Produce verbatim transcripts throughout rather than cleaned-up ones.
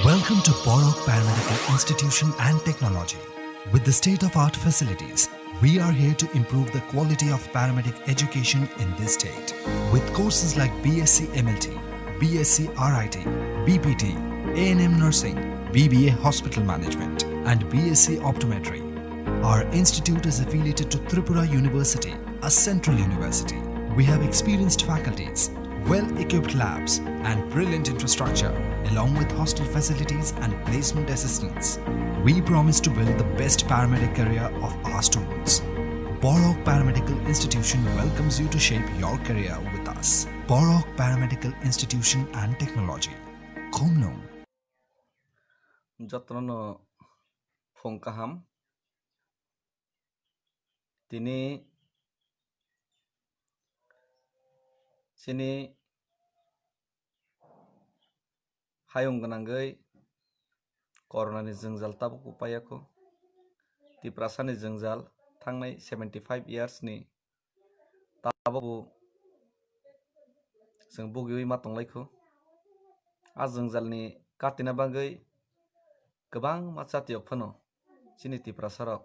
Welcome to Borok Paramedical Institution and Technology. With the state-of-art facilities, we are here to improve the quality of paramedic education in this state. With courses like B S c M L T, B S c R I T, B P T, A N M nursing, B B A hospital management, and B S c optometry, our institute is affiliated to Tripura University, a central university. We have experienced faculties, well-equipped labs, and brilliant infrastructure, along with hostel facilities and placement assistance. We promise to build the best paramedic career of our students. Borok Paramedical Institution welcomes you to shape your career with us. Borok Paramedical Institution and Technology. Khumnung. Jotono phung kaham. Tini chini hayung gwnangwi Corona ni jwngjal tabukbo paiyakho. Tiprasa ni jwngjal thangnai seventy five years ni tabukbo chwng bugiwi ma tonglaikho. A jwngjal ni katina bagwi kwbangma chatiyok phano chini Tiprasa rok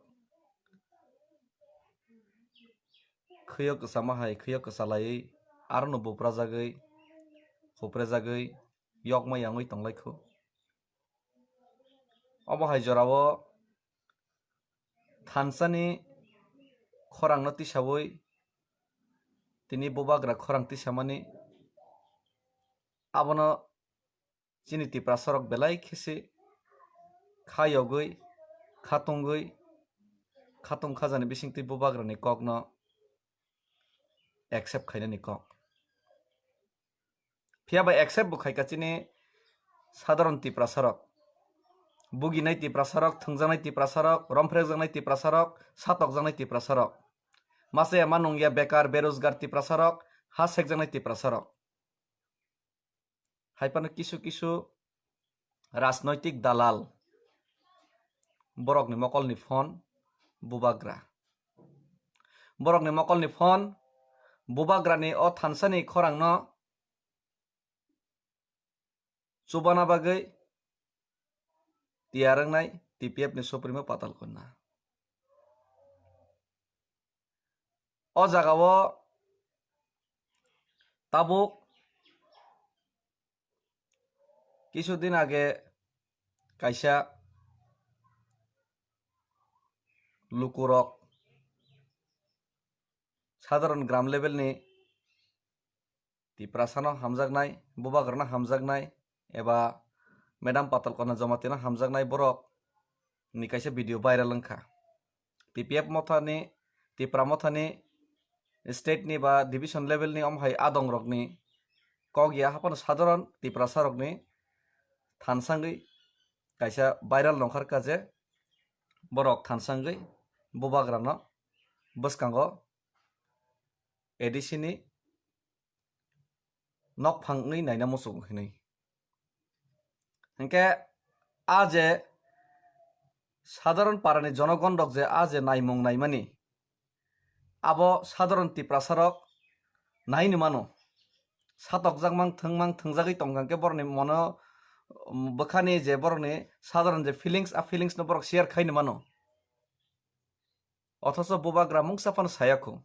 khwiyok kwchama hai khwiyok kwchalaiwi arono buprajagwi, huprejagwi, yokma yangwi tonglaikho. Obo hai jorao thansani khorangno tisawi tini bubagra khorang tisamani abono chini Tiprasa rok belai khe se kha yogwi, kha tongwi, kha tong kha jani bisingtwi bubagrani kokno accept khainani kok. Phiya ba accept bo khaika chini sadharon Tiprasa rok, buginai Tiprasa rok, thwngjaknai Tiprasa rok, romphrekjaknai Tiprasa rok, satokjaknai Tiprasa rok, masa ya ma nungya bekar, berojgar Tiprasa rok, ha sekjaknai Tiprasa rok. Hai phano kisu kisu rajnoitik dalal, borokni mokolni phone bubagra. Borokni mokolni phone bubagrani o thansani khorangno chubana bagwi tiyar wngnai T P F ni supremo Patal Kanya. O jagao tabuk kisu din age kaisa lukurok sadharon gram level ni Tiprasano hamjaknai, bubagrano hamjaknai, eba Madam Patal Kanya Jamatiano hamjaknai borok ni kaisa video viral wngkha. T P F mothani, Tipra mothani state ni ba division level ni omo hai adong rokni kok ya haphano sadharon Tiprasa rokni thansangwi kaisa viral nongkharkha je borok thansangwi bubagrano bwskango A D C ni nok phangwi naina muchungo hinwi. Hinkhe a je sadharon parani jonogon rok je a je naimung naimani, abo sadharon Tiprasa rok naini mano. Satokjak mang thwng mang thwngjagwi tongkha hinkhe borokni mono, um, bwkhani je borokni sadharon je feelings, a feelings no borok share khaini mano. Othocho bubagra mungsa phano sayakho.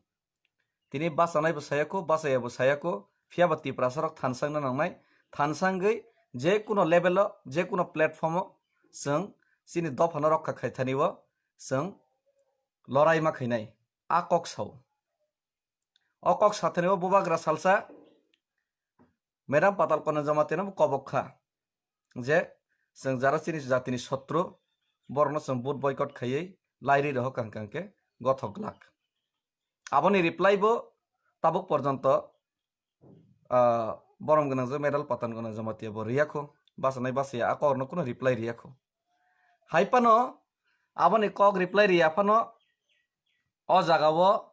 Tini bachanaibo sayakho, bachayabo sayakho, phiyaba Tiprasarok thansangna nangnai, thansangwi je kuno level-o, je kuno platform-o chwng chini dophano rokha khaithani-o chwng lorai ma khainai, a kok sao. O kok sathani-o bubagra salsa Madam Patal Kanya Jamatiano bo kobok kha je chwng jara chini jatini sotro, borokno chwng vote boycott khaiwi lairwi rohor kha hwnkha hwnkhe gothok glak. Aboni reply bo tabuk porjonto, ah, borom gwnang je Madam Patal Kanya Jamatia bo riyakho, bachanai bachaya a kokno kuno reply riyakho. Hai phano aboni kok reply riya phano o jagao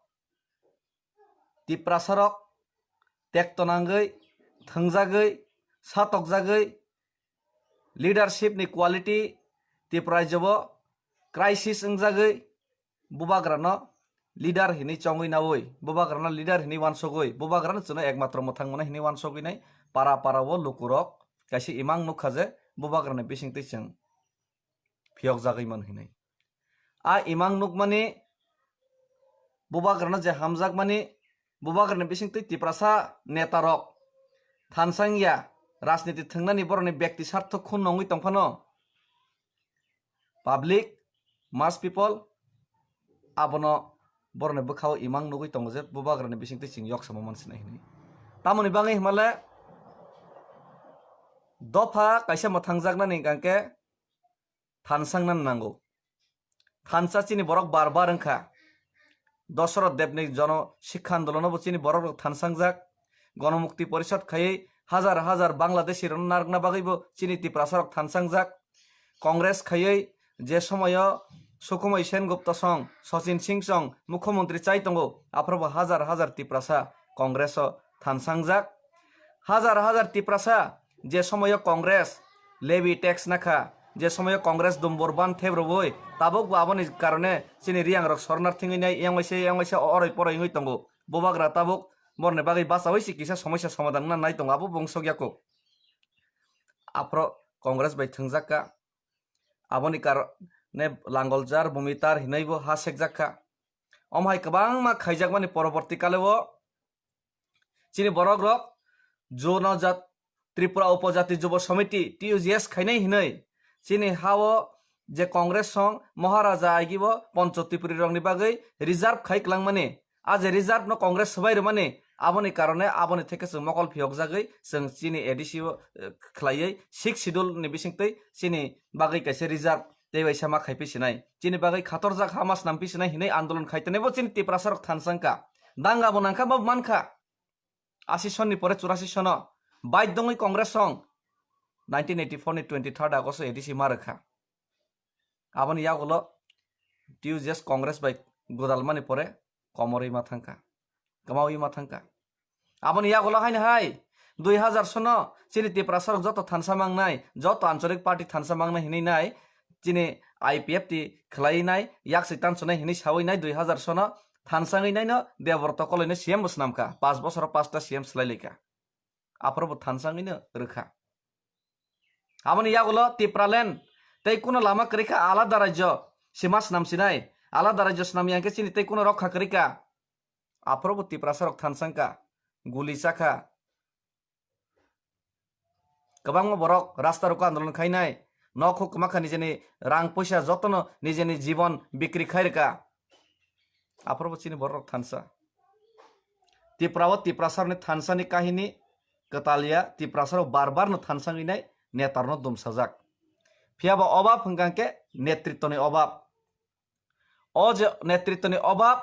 Tiprasarok tekto nangwi, thwngjagwi, satokjagwi, leadership ni quality Tripura rajyo-o crisis wngjagwi, bubagrano leader hinwi chongwi naui, bubagrano leader hinwi wansugwi, bubagrano chwngno ekmatro mwthang mano hinwi wansugwi nai para para-o lukurok kaisa imang nukha je bubagrani bisingtwi chwng phiyokjagwi man hinwi. A imang nukmani bubagrano je hamjakmani, bubagrani bisingtwi Tiprasa netarok thansang ya, rajniti thwngnani borokni bekti sartho khun nongwi tongphano, public, mass people, abono borokni bwkhao imang nugwi tongo je bubagrani bisingtwi chwng yok samo man sinai hinwi. Tamoni bagwi himale dopha kaisa mwthangjaknani hwnkha khe thansangna nango. Thansa chini borok bar bar wngkha. Dosoroth Debni jono sikha andolono bo chini borok rok thansangjak. Gonomukti Porishad khaiwi hajar hajar Bangladeshi rokno narwkna bagwi bo chini Tiprasa rok thansangjak. Congress khaiwi je somoyo Sukhumoi Sen Gupta song, Sachin Singh song mukhyamantri chai tongo, aphuru bo hajar hajar Tiprasa Congress o thansangjak. Hajar hajar Tiprasa je somoyo Congress levy tax nakha, je somoyo Congress dumbur ban thebroboi, tabuk bo aboni karone chini Riang rok sornar thingwi nai, yang waisa, yang waisa oroi poroi wngwi tongo. Bubagra tabuk borni bagwi bachawi se kisa somosa somadan wngna nai tongo, abo bo wngsok yaku. Aphro Congress bai thwngjak kha, aboni karone langoljar, bumitar hinwi bo ha sekjak kha. Omo hai kwbangma khaijakmani poroborti kale o chini borok rok Jonojat-, Tripura Upojati Jubo Samiti, T U J S khainai hinwi chini ha-o je Congress song Maharaja agi bo Poncho Tripuri rokni bagwi reserve khai kwlangmani, a je reserve no Congress swbai rwmani, aboni karone aboni theke chwng mokol phiyokjagwi chwng chini A D C o, eh, khlaiwi sixth schedule ni bisingtwi chini bagwi kaisa reserve tei waisa ma khaipi sinai. Chini bagwi khatorjak ha ma snampi sinai hinwi andolon khai tonwi bo chini Tiprasa rok thansang kha. Danga bo nangkha bo mankha. Asi sonni pore churasi sono baidongwi Congress song nineteen eighty-four ni twenty-third August o A D C ma rwkha. Aboni yagulo T U J S Congress bai gwdalmani pore komorwi ma thangkha, kwmawi ma thangkha. Aboni yagulo haino hai dui hazar sono chini Tiprasa rok joto thansa mangnai, joto ancholik party thansa mangnai hinwi nai, chini I P F T khwlai nai, yaksai tansonai hinwi sawi nai dui hazar sono thansangwi naino Deborto Koloino C M bo swnamkha, panch bosoro panchta C M swlai laikha. Aphuru bo thansangwino rwkha. Aboni yagulo Tipraland tei kuno lama kwrwi kha alada rajyo sima swnam sinai, alada rajyo swnam yang khe chini tei kuno rokha kwrwi kha. Aphuru bo Tiprasa rok thansang kha, guli cha kha. Kwbangma borok rasta rogo andolon khainai, nok huk kwma kha nijeni rang puisa jotono nijeni jibon bikri khai rwkha. Aphuru bo chini borok rok thansa. Tipra o Tiprasa rokni thansa ni kahini kwtal ya, Tiprasa rok bar bar no thansa wngwi nai netar no dumsajak. Phiya bo obab hwnkha khe netritwni obab. O je netritwni obab,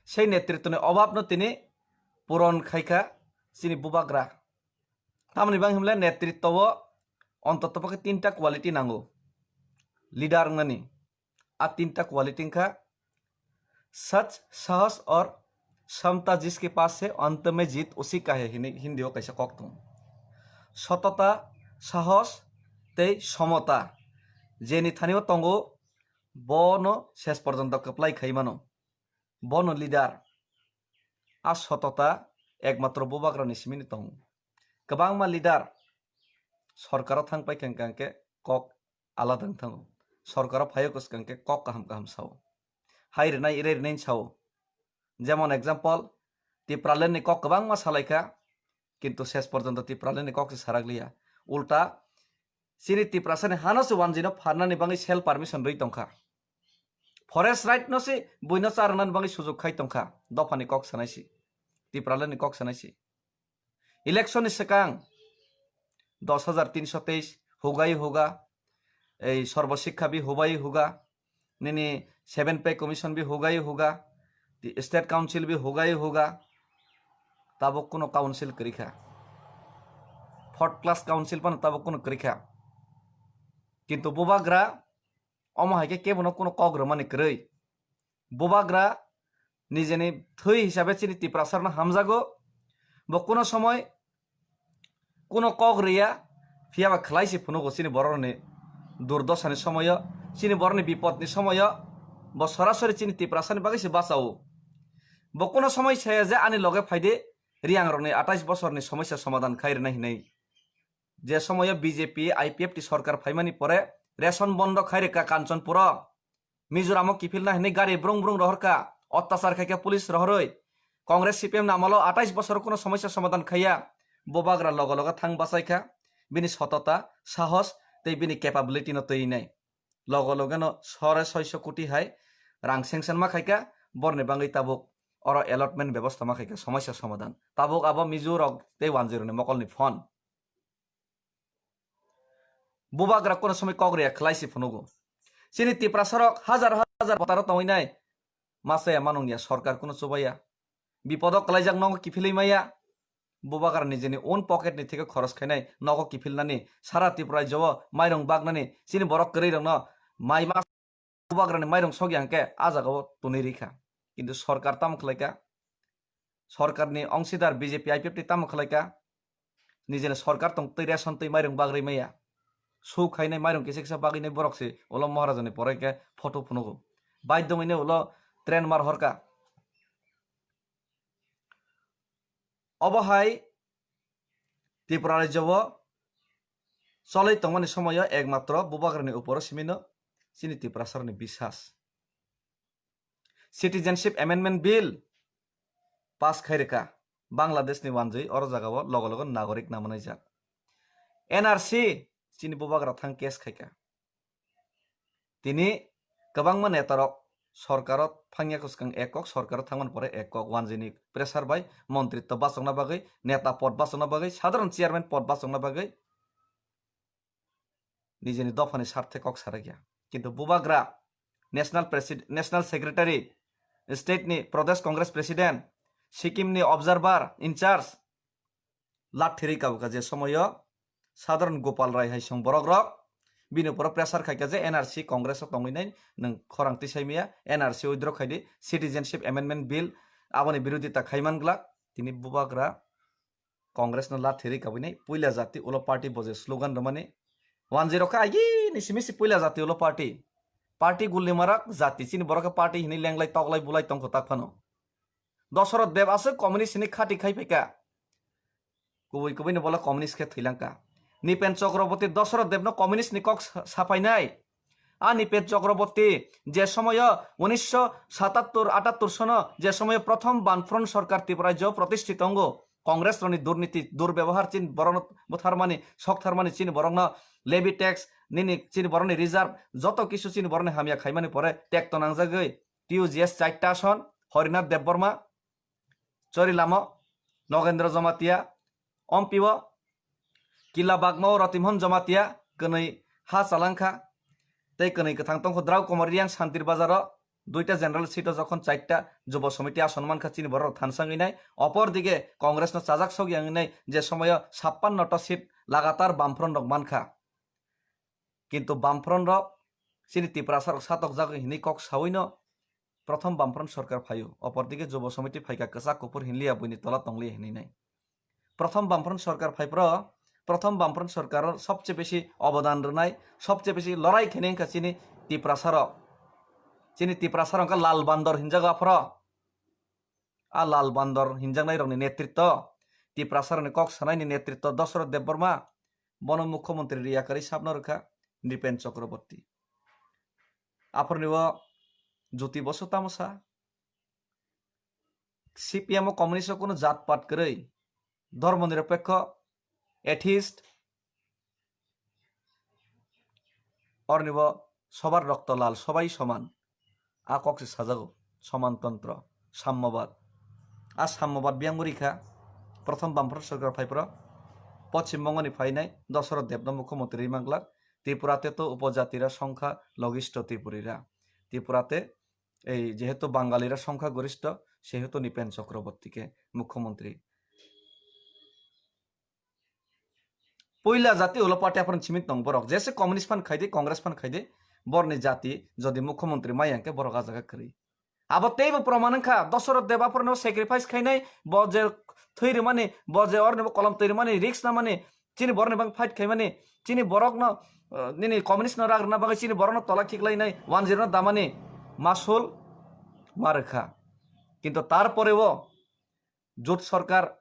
sei netritwni obabno tini puron khaikha chini bubagra. Tamoni bang himle netritwo o ontoto pokhe tinta quality nango. Leader wngnani. A tinta quality wngkha sach, sahas or samta jiske paas hai, ant mein jeet usi ka hai, hini-, Hindi o kaisa kok tongo. Sotota, sahas tei somota jeni thani o tongo, bono ses porjonto kwplai khai mano. Bono leader. A sotota ekmatro bubagrani simini tongo. Kwbangma leader sorkaro thang paikha hwnkha hwnkhe kok alada wng thango. Sorkaro phaiyo kwswkang khe kok kaham kaham sao. Hai rwnai, rei rwnai sao. Jemon example, Tipraland ni kok kwbangma salaikha, kintu ses porjonto Tipraland ni kok se sarakliya. Ulta chini Tiprasa ni hano se wanjwi no pharnani bagwi self permission rwi tongkha. Forest right no se buino cha rwnani bagwi sujuk khai tongkha. Dophani kok sanai si, Tipraland ni kok sanai si. Election ni swkang dos hajar tinso teis hugai huga, ei Sarva Shiksha Abhiyan hugai huga, nini seven Pay Commission bi hugai huga, ti-, State Council bi hugai huga, tabuk kuno council kwrwi kha. Fourth class council phano tabuk kuno kwrwi kha. Kintu bubagra omo hai khe kebono kuno kok rwmani kwrwi. Bubagra nijeni thwi hisabe chini Tiprasarno hamjago. Bo kuno somoi kuno kok rwya, phiya ba khlai se phunugo chini bororokni durdosani somoyo, chini borokni bipodni somoyo, bo sorasori chini Tiprasani bagwi se bachao. Bo kuno somoi saya je ani loge phaidi, Riyangrokni atais bosorni somosya somadan khai rwnai hinwi. Je somoyo B J P I P F T sorkar phaimani pore ration bondo khai rwkha Kanchanpuro. Mizoramo kiphilna hinwi gari brung brung rohorkha, ottachar khaikha police rohorwi. Congress C P M ni amolo atais bosor kuno somosya somadhan khaiya. Bubagra logo logo thang bachaikha, bini sotota, sahos tei bini capability no twi nai. Logo logo no sore soiso koti hai rang sanction ma khaikha, borni bangwi tabuk oro allotment bebosta ma khaikha, somosya somadhan. Tabuk abo Mizo rok tei wanjwi rokni mokolni phone. Bubagra kono somoi kok riya khlai si phunugo. Chini Tiprasa rok hajar hajar botaro tongwi nai. Masa ya manung ya sorkar kono chubaya. Bipodo kwlaijak nogo kiphilwi maya. Bubagra nijini own pocket ni theke khoros khainai nogo kiphilnani sara Tripura rajyo o mairung baknani chini borok kwrwi rokno mai ma Bubagrani mairung sokya hwnkhe ah jagao tonwi rikha. Kintu sorkar tamo khlaikha? Sorkarni ongsidar B J P I P F T tamo khlaikha? Nijini sorkar tong twi ration twi mairung bagri maya. Su khainai mairung kisa kisa bagwi nai borok se ulo Maharajani pore khe photo phunugo. Baidhyo wngwi nai ulo train mar horkha. Obo hai Tripura rajyo o cholwi tongmani somoyo ekmatro Bubagrani uporo simino chini Tiprasarokni bisas. Citizenship Amendment Bill pass khai rwkha Bangladeshni wanjwi oro jagao logo logo nagorik nangmanaijak. N R C chini Bubagra thang case khaikha. Tini kwbangma netarok sorkaro phangya kwchwkang ek kok, sorkaro thangmani pore ek kok, wanjwini pressure bai montritw bachokna bagwi, neta pod bachokna bagwi, sadharon chairman pod bachokna bagwi nijini dophani sarthe kok sarakya. Kintu Bubagra national presid-, national secretary, state ni Pradesh Congress president, Sikkim ni observer in charge, lathiri kabukha je somoyo Sadharan Gopal Rai hai song borok rok bini uporo pressure khaikha je N R C Congress o tongwi nai nwng khorang tisai maya, N R C withdraw khaidi, Citizenship Amendment Bill aboni birodita khaiman glak. Tini Bubagra Congress no lathiri kabui nai, puila jati ulo party bo je slogan rwmani wanjwi rokha agi ni simi si puila jati ulo party. Party gulni marak jati chini borok khe party hinwi lenglai toklai bulai tongkho tak phano. Dosoroth Deb aswk communist hinwi khati khai phaikha. Kubui kubui ni bola communist khe thwilangkha. Nipen Chakraborty Dosoroth Debno communist ni kok sa-, saphainai. A Nipen Chakraborty je somoyo unisho satattur atattur sono je somoyo prothom Bamfront sorkar Tripura rajyo protishthit tongo. Congress rokni durniti, durbebohar chini borokno butharmani, soktharmani chini borokno levy tax, nini chini borokni reserve, joto kisu chini borokni hamya khaimani pore tekto nangjagwi T U G S chaita ason, Harinath Debbarma, Chori Lama, Nogendra Jamatia, Ompibo, Kila Bagmao Ratimhon Jamatia, kwnwi ha chalangkha, tei kwnwi kwthang tongkho Drau Kumar Riang Santir Bazaro, duita general seat o jokhon chaita Jubo Somiti ason mankha chini borok thansang wngnai, opor dige Congress no chajak sok yang wngnai je somoyo sappanno ta seat lagatar Bamfront rok mankha. Kintu Bamfront rok chini Tiprasa rok satokjak hinwi kok sawino prothom Bamfront sorkar phaio. Opordige Jubo Somiti phaikha kwchak kuphur hinliya buini tola tongliya hinwi nai. Prothom Bamfront sorkar phai pro, prothom Bamfront sorkar o sobche besi obodan rwnai, sobche besi lorai khainai wngkha chini Tiprasa rok. Chini Tiprasa rok wngkha Lal Bandor hinjago aphoro. A Lal Bandor hinjaknai rokni netritto, Tiprasa rokni kok sanaini netritto Dosoroth Debbarma, bono mukhyamantri riya kwrwi sabno rwkha Nripen Chakraborty. Aphurni o Jyoti Basu tamo sa, C P M o communist o kunu jat pat kwrwi, dhormo nirapekho, atheist, ornibo sobar rokto lal, sobai soman. A kok se sajago, soman tontro, sammobad. A sammobad biyang uri kha, prothom Bamfront sorkar phai pro, Poschim Bongoni phainai Dosoroth Debno mukhyamantri rwi manglak, Tripura te to upojatira songkha logisto Tripurira. Tripura te ei jehetu Bangalira songkha goristo, sehetu Nipen Chakraborty khe mukhyamantri. Puila jati ulo party aphano chimit tong borok. Jese communist phan khaidi, Congress phan khaidi, borni jati jodi mukhyamantri maya hwnkhe borok ah jaga kwrwi. Abo teibo proman wngkha, Dosoroth Deb aphano sacrifice khainai, bo je thwi rwmani, bo je ornibo kolom twi rwmani, risk namani, chini borokni bagwi fight khaimani, chini borokno, uh, nini communist no rak rwna bagwi chini borokno tola khiklainai, wanjirno damani masul ma rwkha. Kintu tarporeo Jot sorkar,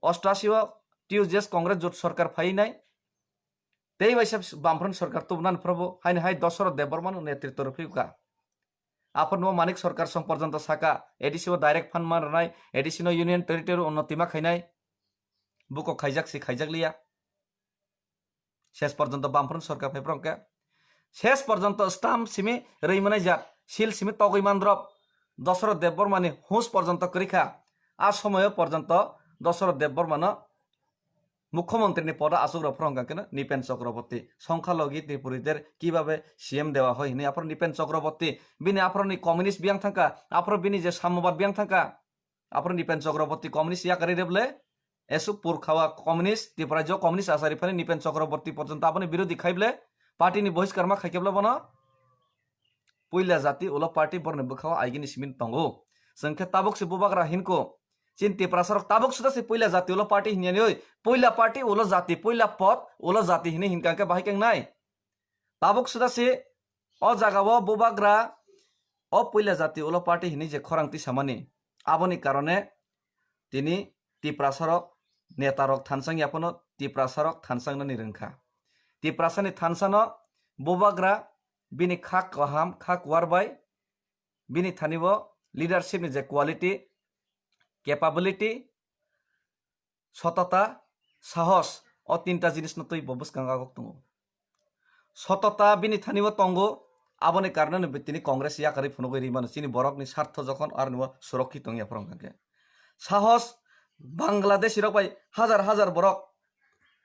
ostashi o T U J S Congress jot sorkar phainai, Tei bai se Bamfront sorkar tubunani phorobo haini hai Dosoroth Debbarmano netritwo rwphikha. Aphano Manik Sarkar song porjonto saka, A D C o direct fund man rwnai, A D C no Union Territory unnoti ma khainai. Buko khaijak si khaijak liya. Ses porjonto Bamfront sorkar phai phwrwng khe. Ses porjonto stamp simi rwi manai jak, seal simi togwi man drop. Dosoroth Debbarmani hus porjonto kwrwi kha. A somoyo porjonto Dosoroth Debbarmano Mukhyamantri ni poda achuk rok phwrwng kha khe Nipen Chakraborty. Songkha logi Tripuri der kibabe C M dewa hoi hini aphro Nipen Chakraborty. Bini aphro ni communist biyang thangka, aphro bini je samobad biyang thangka. Aphro Nipen Chakraborty communist yakarwi reble. Esuk purkhawa communist, Tripura jo communist asari phani Nipen Chakraborty porjonto aboni birodhi khai ble. Party ni bohiskar ma khai khe ble bono. Puila jati ulo party borni bwkhao aigini simin tongo. Chwng khe tabuk se bubagra hinko. Chin Tiprasa rok tabuk suda se puila jati ulo party hinyani oi. Puila party ulo jati, puila pod ulo jati hini hinkha khe bahai khe wngnai. Tabuk suda se o jaga o bubagra o puila jati ulo party hini je khorang tisamani. Aboni karone tini Tiprasa rok neta rok thansang yaphano Tiprasa rok thansang nani rwngkha. Tiprasa ni thansano bubagra bini khak kaham, khak warbai, bini thani bo leadership ni je quality, capability, sotota, sahos, o tinta jinis no twi bo bwskango agok tongo. Sotota bini thani bo tongo, aboni karone no tini Congress yakarwi phunugwi ri mano, chini borok ni sartho jokhon aroni bo surokhi tongya phwrwng kha khe. Sahos Bangladeshi rok bai hajar hajar borok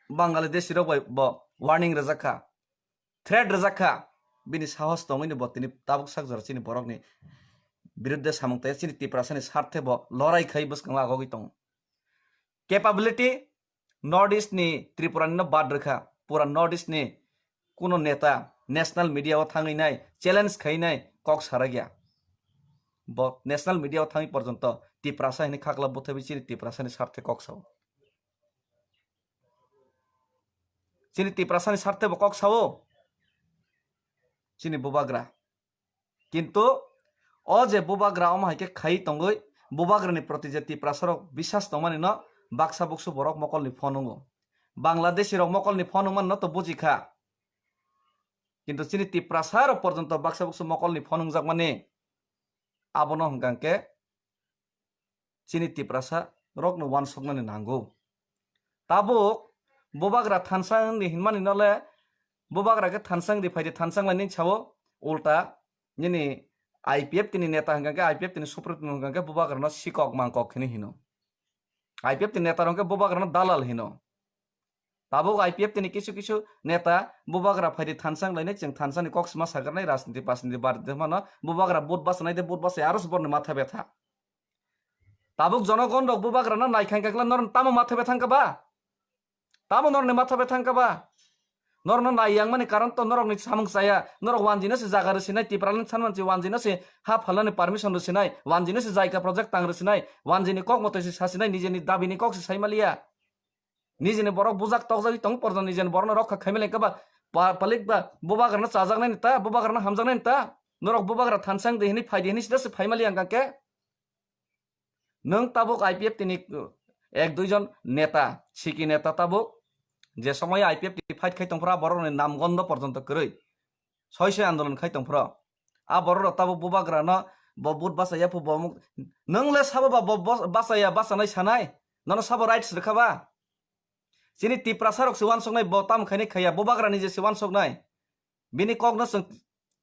Bangladeshi rok bai bo warning rwjak kha. Threat rwjak kha, bini sahos tongwini bo tini tabuk sak jora chini borokni biruddhe samung taiya, chini Tiprasani sarthe bo lorai khai bwskango agogwi tongo. Capability North East ni Tripura ni no bad rwkha, pura North East ni kuno neta national media o thangwi nai challenge khai nai kok sarakya. Bo national media o thangwi porjonto Tiprasa hini khakla buthabi chini Tiprasani sarthe kok sao. Chini Tiprasani sarthe bo kok sao. Chini bubagra. Kintu o je bubagra omo hai khe khai tongwi bubagrani proti je Tiprasa rok bisas tongmani no baksa buksu borok mokolni phone wngo. Bangladeshi rok mokolni phone wngmani no to buji kha. Kintu chini Tiprasa rok porjonto baksa buksu mokolni phone wngjakmani abono hwnkha khe chini Tiprasa rokno uansuknani nango. Tabuk bubagra thansang ni hinmani nole bubagra khe thansang ri phaidi thansang lainai sao ulta nini I P F T ni neta hwnkha khe I P F T ni supremo hwnkha khe bubagrano sikok mangkok hinwi hino. I P F T ni neta rok hwnkhe bubagrano dalal hino. Tabuk I P F T ni kisu kisu neta bubagra phaidi thansang lainai chwng thansani kok sma sagarnai rajniti pajniti bar de mano bubagra vote bachanai de vote bachai aro se borni matha betha. Tabuk jonogon rok bubagrano nai khankha khe norok tamo matha bethang kha ba? Tamo norokni matha bethang kha ba? Norokno nai yang mani karon to norokni samung chaya, norok wanjino se jaga rwsinai, Tipralani sanmani se wanjino se ha phalnani permission rwsinai, wanjino se jaika project tang rwsinai, wanjini kok motoi se sasinai, nijeni dabini kok se saimaliya. Nijini borok bujak tokjagwi tong porno nijeni borokno rokha khaimaliya kha ba? Pa-, palik ba bubagrano chajaknaini ta, bubagrano hamjaknaini ta? Norok bubagra thansang de hini phaidi hini sida se phaimaliya hwnkha khe? Nwng tabuk I P F T ni, uh, ek dui jon neta, siki neta tabuk, je somoy I P F T fight khai tongphra borokni nam gondo porjonto kwrwi. Soi soi andolon khai tongphra. A borok rok tabuk bubagrano bo vote bachaya phu bo muk-, nwng le sabo ba bo, bo bachaya bachanai sanai? Nono sabo rights rwkha ba? Chini Tiprasa rok se uansuknai bo tamo khainai khaiya, bubagrani je se uansuknai. Bini kokno chwng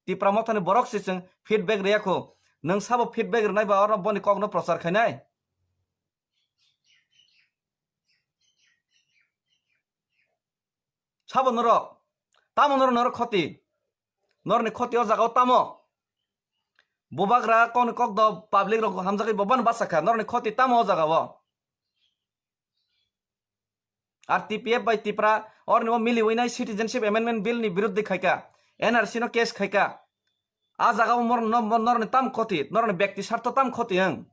Tipra mothani borok se chwng feedback rwya kho. Nwng sabo feedback rwnai ba oro boni kokno prochar khainai? Sabo norok? Tamo norok, norok khoti? Norokni khoti o jaga o tamo? Bubagra kokni kok do public rok hamjagwi bo bano bachakha. Norokni khoti tamo o jaga o? Ar T P F bai Tipra orni o miliwi nai Citizenship Amendment Bill ni biruddhi khaika, N R C no case khaika. A jaga o mor-, no-, mor-, norni tam khoti, norni bekti sartho tam khoti ang.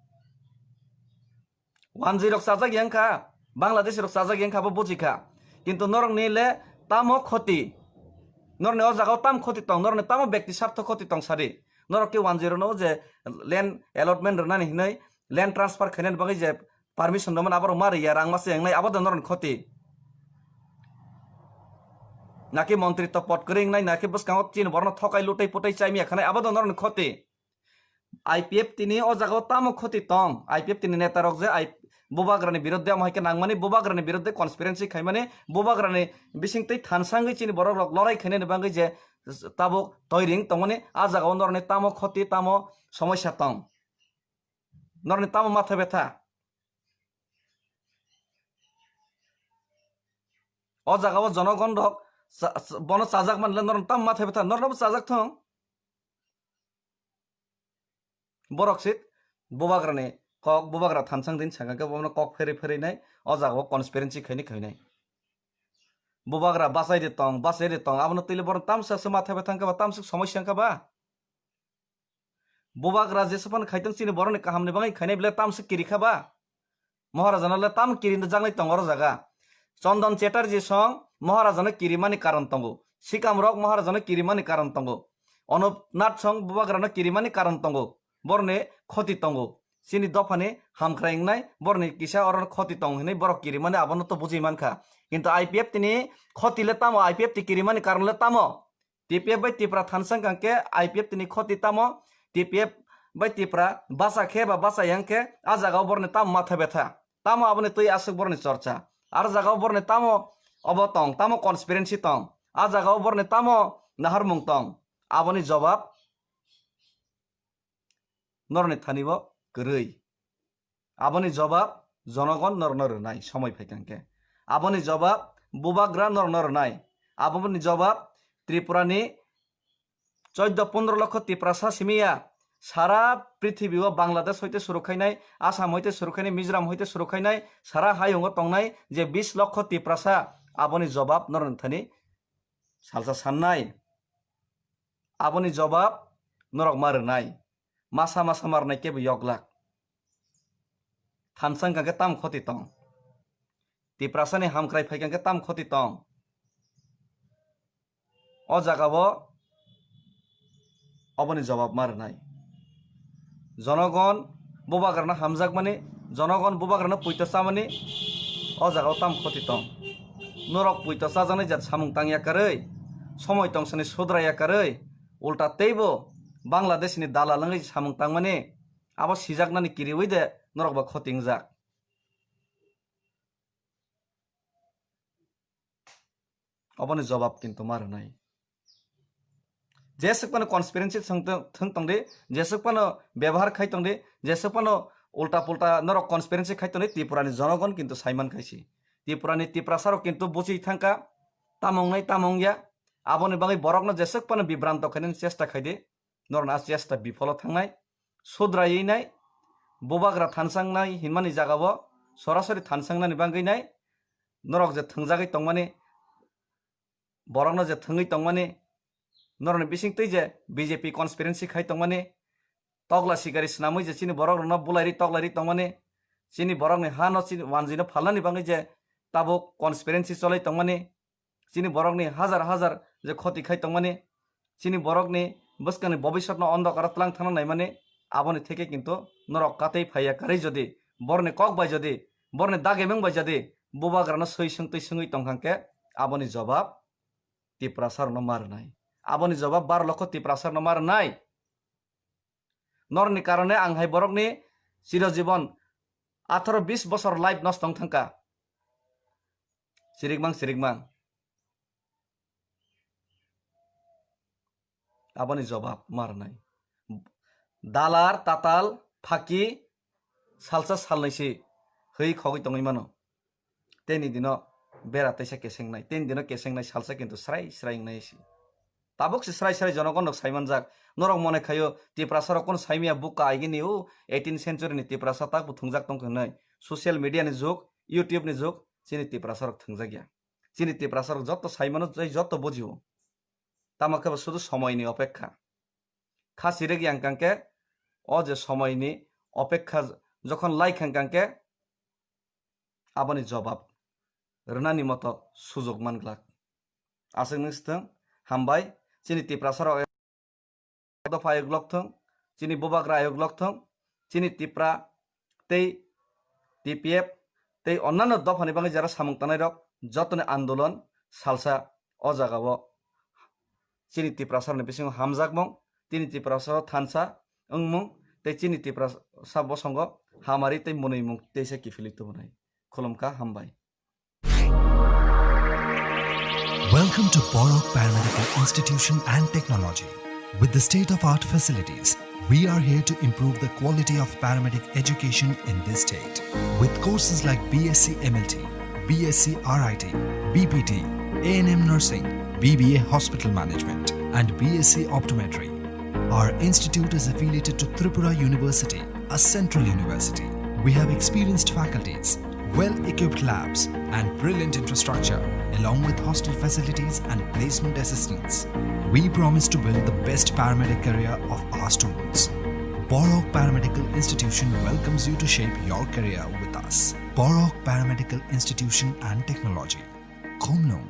Wanjwi rok chajak yang kha, Bangladeshi rok chajak yang kha, bo buji kha. Kintu norokni le tamo khoti? Norni o jaga o tam khoti tong, norni tamo bekti sartho khoti tong sadi? Norok ke wanjwi rok no je land allotment rwnani hinwi, land transfer khainani bagwi je permission rwmani aborok ma rwya, rang masa yangnai, abo da norokni khoti. Naki montri to pot kwrwi wngnai, naki bwskango chini borokno thokai lutai putai chaimya khanai, abo do norokni khoti. I P F T ni o jaga o tamo khoti tong? I P F T ni neta rok je I-, Bubagrani birodhe amo hai khe nangmani, Bubagrani birodhe conspiracy khaimani, Bubagrani bising twi thansangwi chini borok rok lorai khainani bagwi je tabuk toiring tongmani, a jaga o norokni tamo khoti, tamo somosya tong? Norokni tamo matha betha? O jaga o jonogon rok cha-, cha-, bono chajak manle norokni tamo matha betha? Norokno bo chajak thung. Borok se Bubagrani kok, Bubagra thansang din sakha khe bono kok pherwi pherwi nai, o jaga o conspiracy khaini khainai. Bubagra bachai de tong, bachai de tong, abono twi le borok tamsa se matha betha wngkha ba, tamsa somosya wngkha ba? Bubagra jesa phano khaitong chini borokni kahamni bagwi khainai belai tamsa kiri kha ba? Maharajano le tam kiri jaknai tongo oro jaga. Chondon Chatterjee song Maharajano kirimani karon tongo. Sikamrok Maharajano kirimani karon tongo. Anup Nath song Bubagrano kirimani karon tongo. Borni khoti tongo. Chini dophani hamkrai wngnai, borni kisa oro khoti tong hinwi borok kirimani abono to bujui mankha. Kintu I P F T ni khoti le tamo, I P F T kirimani karon le tamo? T P F bai Tipra thansa wngkha khe I P F T ni khoti tamo? T P F bai Tipra bacha khe ba bacha yang khe a jaga o borni tamo matha betha? Tamo aboni twi aswk borni chorcha? Ar jaga o borni tamo obo tong, tamo conspiracy tong? A jaga o borni tamo naharmung tong? Aboni jobab norokni thani bo kwrwi. Aboni jobab jonogon norokno rwnai somoi phaikha hwnkhe. Aboni jobab Bubagra norokno rwnai. Aboni jobab Tripurani choddo pondro lokho Tiprasa simiya sara prithibi o Bangladesh hoite suru khainai, Assam hoite suru khainai, Mizoram hoite suru khainai, sara hayungo tongnai je bis lokho Tiprasa, aboni jobab norokni thani salsa sannai. Aboni jobab norok ma rwnai. Masa masa ma rwnai kebo yoglak. Thansa wngkha khe tam khoti tong? Tiprasani hamkrai phaikha khe tam khoti tong? O jaga o oboni jobab ma rwnai. Jonogon Bubagrano hamjakmani, jonogon Bubagrano puito chamani o jaga o tam khoti tong? Norok puito chajaknai jat samung tangya karwi, somoi tongsani sudra ya karwi, ulta teibo Bangladesh ni dalal wngwi samung tangmani, abo sijaknani kiriwi de norok ba khoti wngjak? Oboni jobab kintu ma rwnai. Jeswk phano conspiracy thwng, thwng tong di, jeswk phano bebohar khai tong di, jeswk phano ulta pulta norok conspiracy khai tong di, Tripura ni jonogon kintu saiman khai si. Tripura ni Tiprasa rok kintu buchi thangkha, tamo wngnai tamo wngya. Aboni bagwi borokno jeswk phano bibranto khainani chesta khai di. Norokni a chesta bifolo thangnai, sudraiwi nai, Bubagra thansangnai hinmani jagao sorasori thansangnani bagwi nai, norok je thwngjagwi tongmani, borokno je thwngwi tongmani, norokni bisingtwi je B J P conspiracy khai tongmani, tokla sikari swnamwi je chini borokrokno bulairi toklairi tongmani, chini borokni hano chini wanjwino phalnani bagwi je tabuk conspiracy cholwi tongmani, chini borokni hazar hazar je khoti khai tongmani, chini borokni bwskangni bobisotno ondokaro tlang thangna naimani, aboni theke kintu norok katwi phaiya karwi jodi, borni kok bai jodi, borni dagemung bai jodi, Bubagrano swi swngtwi swngwi tongkha khe aboni jobab Tiprasarokno ma rwnai. Aboni jobab baro lokho Tiprasarokno ma rwnai. Norokni karone ang hai borokni chirojibon atharo bis bosor life nosto wng thangkha. Chirikmang, chirikmang. Aboni jobab ma rwnai. Dalar, tatal, phaki, salsa salnwi se hwi khogwi tongwi mano. Teni dino bera teisa kesengnai, teni dino kesengnai salsa kintu srai srai wngnai se. Tabuk se srai srai jonogon rok saimanjak. Norok mone khaio Tiprasa rok kono saimaya buka aigini o eighteen century ni Tiprasa tak bo thwngjak tongkha hinwi. Social media ni jug, YouTube ni jug, chini Tiprasa rok thwngjak ya. Chini Tiprasa rok joto saimano, tei joto bujio. Tamo khe bo sudu somoi ni opekha. Kha sirek yang kang khe o je somoi ni opekha jokhon lai khan kang khe aboni jobab rwnani moto sujok man glak. Aswk nung swthwng, hambai, chini Tiprasa rok dopha ayok lok thung, chini Bubagra ayok lok thung, chini Tipra tei T P F tei onnanno dophani bagwi jara samung tangnai rok jotoni andolon salsa o jaga o chini Tiprasa ni bisingo hamjakmung, chini Tiprasa o thansa wngmung, tei chini Tiprasa bosongo hamari tei mwnwimung teisa kiphilwi tubunai. Khulumkha, hambai. Welcome to Borok Paramedical Institution and Technology. With the state-of-art facilities, we are here to improve the quality of paramedic education in this state. With courses like B S c M L T, B S c R I T, B P T, A N M nursing, B B A hospital management, and B S c optometry, our institute is affiliated to Tripura University, a central university. We have experienced faculties, well-equipped labs, and brilliant infrastructure, along with hostel facilities and placement assistance. We promise to build the best paramedic career of our students. Borok Paramedical Institution welcomes you to shape your career with us. Borok Paramedical Institution and Technology. Khumlung,